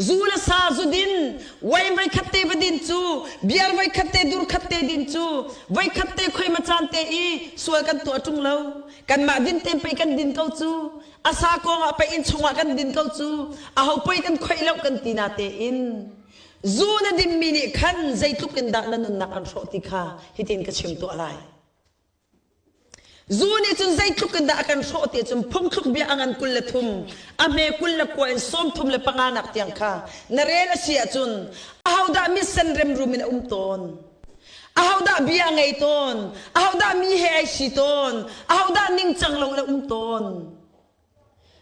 Zu le sa zu din, wine voi khat te va din cu, beer voi khat te dur khat te din cu, voi khat te khoi ma caan te i sual kan tuah ṭung lo. Kanmah din te pei kan din ko cu. A sa kong ah pei inn chungah kan din ko cu. Aho pei kan khoih lo kan ti na tein. Zu na dinmi nih khan zeitluk in dah na nunnak an hrawh ti kha hitin ka chim tuah lai. Zu nih cun zeitluk in dah a kan hrawh ti cun phungthluk bia a ngan 23, a hme 29 in 35 nak tiang kha na rel a si ahcun ahodah mitsen remrum in a um tawn? Ahodah bia a ngei tawn? Ahodah mi he ai si tawn? Ahodah ningcang lo in a um tawn?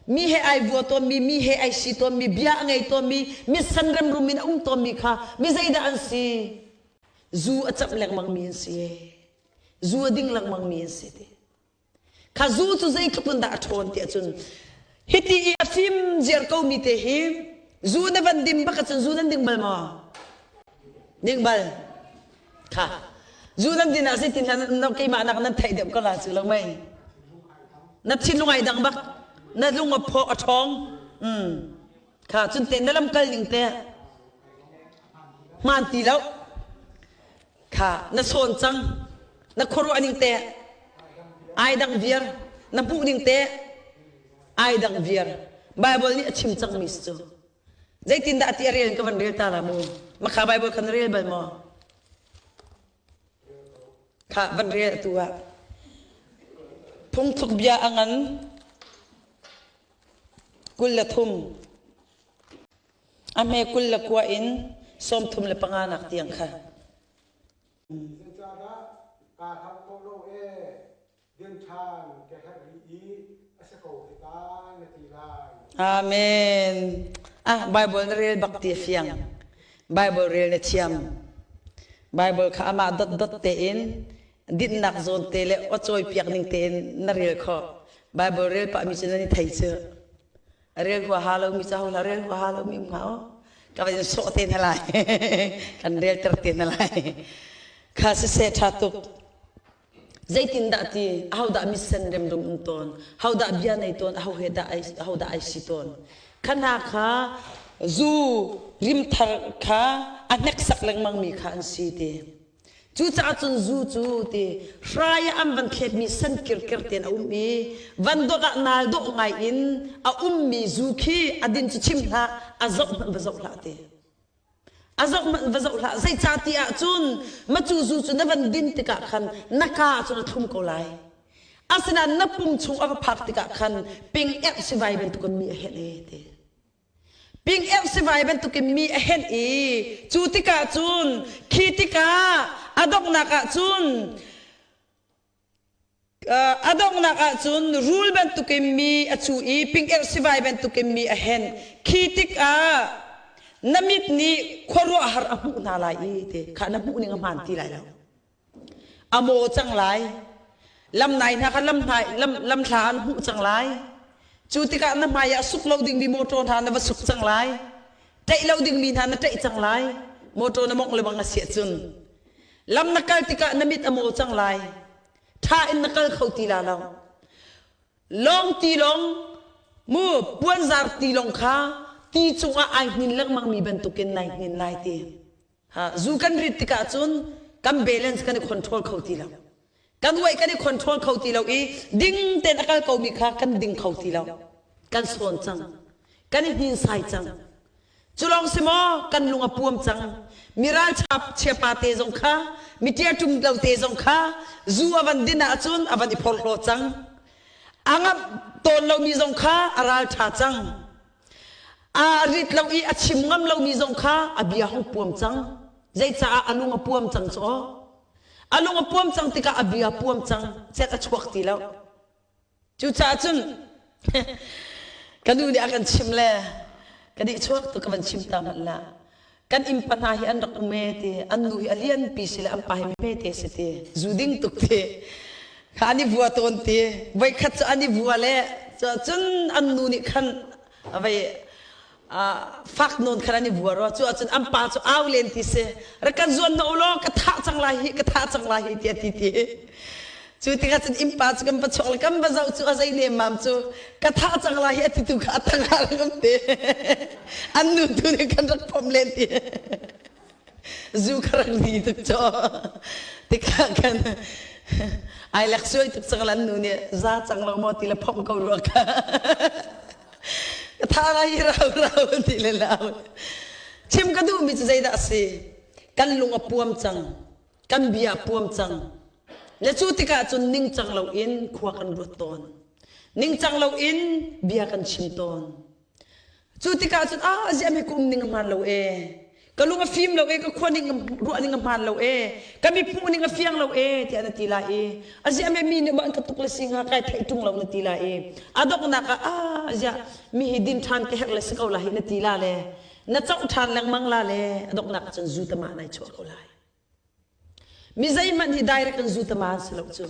Mi he ai vua tawnmi, mi he ai si tawnmi, bia a ngei tawnmi, mitsen remrum in a um tawnmi kha mi zeidah an si? Zu a camh lengmangmi an si. Zu a ding lengmangmi an si ti. Kha zu cu zeitluk in dah a ṭhawn ti ahcun hiti i a fim ziar komi te hi zu na van dim bak ahcun zu nan ding bal maw? Ding bal. Kha. Zu nan din ah zeitin hlah keimah nak nan theih deuh ko la cu lo mei. Na thinlung ai dang bak. Na lung a phaw a ṭhawng. Mm. Kha cun te na lam kal ning te hmaan ti lo. Kha na sawn cang na khuaruah ning te ai dang viar na hmuh ning te ai dang viar Bible nih a chim cangmi si cu zeitindah ti a rel in ka van rel ta la mu makha Bible kha na rel bal maw kha van rel atu ah phungthluk bia a ngan 23 A hme 29 in 35 nak tiang kha. Zeicahdah kaa hlauh ko lo ee, din ṭhan ka herh rih i a si ko hi ta na ti lai. Amen. Ah, Bible na rel bak ti a fiang. Bible rel na thiam. Bible kha amah dotdot tein dinnak zawn te le aw cawi piak ning tein na rel khawh. Bible rel pah mi cu nan i thei cu. Rel huaha lomi cu ho rel huaha lomi um hnga aw ka van in sawh te hna lai kan rel ter te hna lai kha siseh tha tuk zeitindah ti ahodah misen remrum um tawn hodah bia nei tawn aho he dah ai hodah ai si tawn khana kha zu rimthar kha a hneksak lengmang mi kha an si ti Cucaah cun zu cu ti hrai ah an van thletmi sen kirker tein a um i van dot ah naal dawh ngai in a ummi zu khi a din cu chim hlah, a zoh hmanh va zoh hlah ti. A zoh hmanh va zoh hlah. Zeicah ti ahcun macu zu cu na van din tikah khan na kaa cun a thlum ko lai. Asinain na pum chung a va phak tikah khan ping erh sivai bantukin mi a henh e ti. Ping erh sivai bantukin mi a henh i cu tikah cun khi tikah a donghnak ah cun a donghnak ah cun rul bantukin mi a cu i ping erh sivai bantukin mi a henh khi tikah na mit nih khuaruahhar a hmuh hna lai i ti kha na hmuh ning a hmaan ti lai lo. A maw cang lai. Lam nai hna kha lam hnai lam lam thla an hmuh cang lai. Cu tikah na hmai ah suk lo dingmi motor hna na va suk cang lai. Ṭaih lo dingmi hna na ṭaih cang lai. Motor na mongh lebang a si ahcun. Lam na kal tikah na mit a maw cang lai. Ṭha in na kal kho ti la lo. Lawng tilawng mu puanzar tilawng kha ti cungah ai hnin lengmangmi bantukin nai hnin lai ti. Ha, zu kan rit tikah cun kan balance kan i control kho ti lo. Kan weight kan i control kho ti lo i ding tein a kal komi kha kan ding kho ti lo. Kan sawn cang. Kan i hninsai cang. Cu lawng si maw kan lung a puam cang. Mi ralchap chiapa te zong kha, mi ṭiaṭum lo te zong kha zu a van din ahcun a van i phorhlaw cang. A ngamh tawn lomi zong kha a ralṭha cang. A rit lo i a chim ngam lomi zong kha a bia hong puam cang. Zeicaah a lung a puam cang cu aw. A lung a puam cang tikah a bia puam cang. Cet a chuak ti lo. Cucaah cun ka nu nih a kan chim le ka nih chuak tu ka van chim ta hmanh la. Kan innpa hna hi an rak um e ti an nu hi a lianpi si le an pa hi hmete si ti zu ding tuk ti kha an i vua tawn ti voikhat cu an i vua le cun an nu nih khan vei fak nawn khan an i vua rua cu ahcun an pa cu au len ti si rak kan zuan na u law ka thah cang lai hi ka thah cang lai hi tiah ti ti. Cu tikah cun innpa cu kan va chuak le kan va zoh cu a zei nemmam cu ka thah cang lai hi a titu kha a tangah kan ti. An nu tu nih kan rak phomh len ti. Zu kha rak ri tuk caw. Tikah kan ai lek suai tuk cang lan nu nih za cang lo maw ti le phomh ko rua ka. Ka thah lai hi rau rau ti le lau. Chim ka duhmi cu zeidah a si? Kan lung a puam cang. Kan bia a puam cang. Le cu tikah cun ningcang loin khua kan ruat tawn. Ningcang loin bia kan chim tawn. Cu tikah cun ah ziah mi ka um ning a hmaan lo ee. Ka lung a fim lo ee, ka khua ning ruah ning a hmaan lo ee, ka mi hmuh ning a fiang lo ee tiah na ti lai i a ziah mi mi nih mah an ka tuk le si hnga kai theih ṭung lo na ti lai i a donghnak ah ah ziah mi hi din ṭhan ka herh le si ko la hi na ti la le na coh ṭhan lengmang la le a donghnak ah cun zu tama nai chuah ko lai. Mi zeihmanh hi direct in zu tama an si lo cu.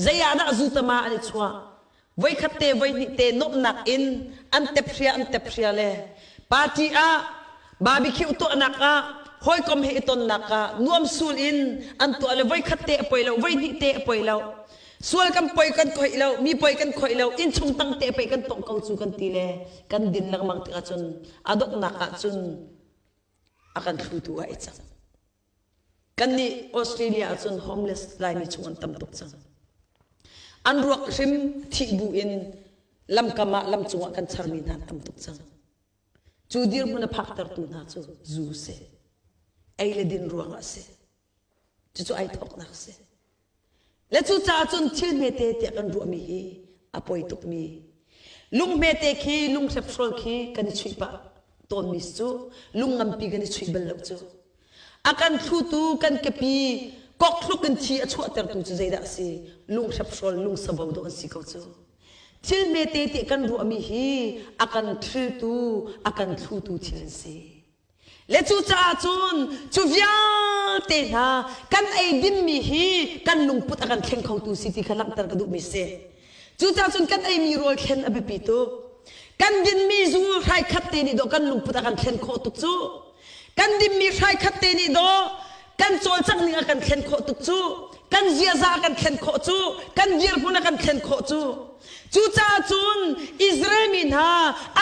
Zei ah dah zu tama an i chuah? Voikhat te voihnih te nuamhnak in an tep hria an tep hria le party ah barbecue tuahnak ah hawikom he i tonnak ah nuamsul in an tuah le voikhat te a poi lo voihnih te a poi lo sual kan poi kan khoih lo mi poi kan khoih lo innchung tang te pei kan tong ko cu kan ti le kan din lengmang tikah cun a donghnak ah cun a kan thlutu ah i cang. Kannih Australia ahcun homeless Laimi chung an tam tuk cang. An ruak hrim thih bu in lamkam ah lamcung ah kan charmi hna an tam tuk cang. Cu dirhmun a phaktertu hna cu zu si. Ei le din ruangah si. Cucu ai thawknak si. Le cucaah cun thil hmete tiah kan ruahmi hi a poi tukmi. Lung hmete khi lung hrephrol khi kan i chuih pah tawnmi cu lung nganpi kan i chuih bal lo cu. A kan thlutu kan kepi kokthluk in thi a chuahtertu cu zeidah a si? Lung hrephrol, lung savo dawh an si ko cu. Thil hmete tiah kan ruahmi hi a kan thiltu, a kan thlutu thil an si. Le cucaah cun cu vialte hna kan ei dinmi hi kan lungput a kan thleng khotu si ti kha langhter ka duhmi si. Cucaah cun kan eimi rawl thlen a biapi tuk. Kan dinmi zu hrai khat te nih dawh kan lungput a kan thlen khawh tuk cu. Kan dinmi hrai khat te nih dawh kan cawlcangh ning a kan thlen khawh tuk cu. Kan ziaza a kan thlen khawh cu. Kan dirhmun a kan thlen khawh cu. Cucaah cun Israel mi hna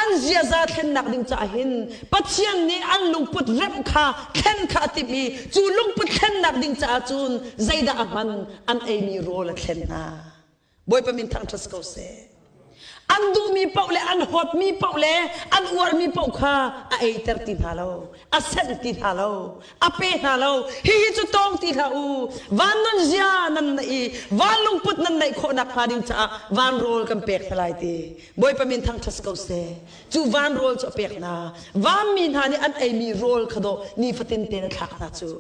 an ziaza thlennak ding caah hin Pathian nih an lungput remh kha thlen kha a timh i cu lungput thlennak ding caah cun zeidah a hman an eimi rawl a thlen hna. Bawipa min thangṭhat ko seh. An duhmi paoh le an hawtmi paoh le an uarmi paoh kha a eiter ti hna lo, a senh ti hna lo. A pe hna lo. Hihi cu tawng ti hlah u. Van nun zia nan neih i van lungput nan neih khawh nakhnga ding caah van rawl kan pek hna lai ti. Bawipa min thangṭhat ko seh. Cu van rawl cu a pek hna. Vanmi hna nih an eimi rawl kha dawh nifatin tein a thlak hna cu.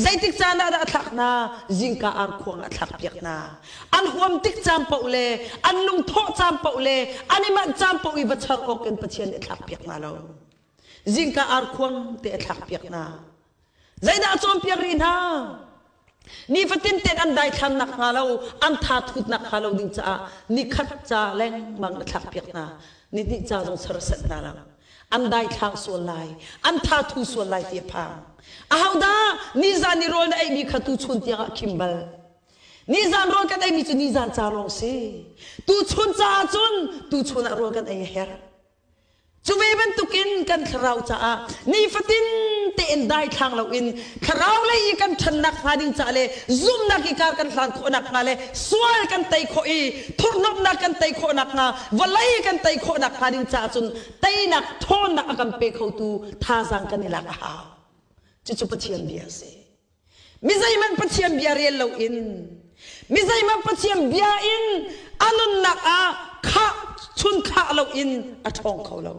Zeitik caan ah dah a thlak hna? Zingka arkhuang ah a thlak piak hna. An huam tik caan paoh le an lungthawh caan paoh le an i manh caan paoh i va char awk in Pathian nih a thlak piak hna lo. Zingka arkhuang te a thlakpiak hna. Zeidah a cawnpiak rih hna? Nifatin ten an daithlannak hnga lo, an tha thutnak hnga lo ding caah nikhat ca lengmang a thlakpiak hna. Nihnih ca zong ser a senh hna lo. An daithlang sual lai, an tha thu sual lai ti a phang. Ahodah nizan i rawl na eimi kha tuchun tiangah khim bal? Nizan rawl kan eimi cu nizan ca lawng si. Tuchun caah cun tuchun ah rawl kan ei a herh. Cu ve bantukin kan thlarau caah nifatin tein daithlang loin thlarau lei i kan ṭhannak hnga ding caah le zumhnak i kar kan hlan khawhnak hnga le sual kan tei khawh i thurhnawmhnak kan tei khawhnak hnga vawlei kan tei khawhnak hnga ding caah cun teinak ṭhawnnak a kan pe khotu thazaang kan i lak a hau. Cucu Pathian bia a si. Mi zeihmanh Pathian bia rel loin mi zeihmanh Pathian bia in a nunnak ah khah chun khah loin a ṭhawng kho lo.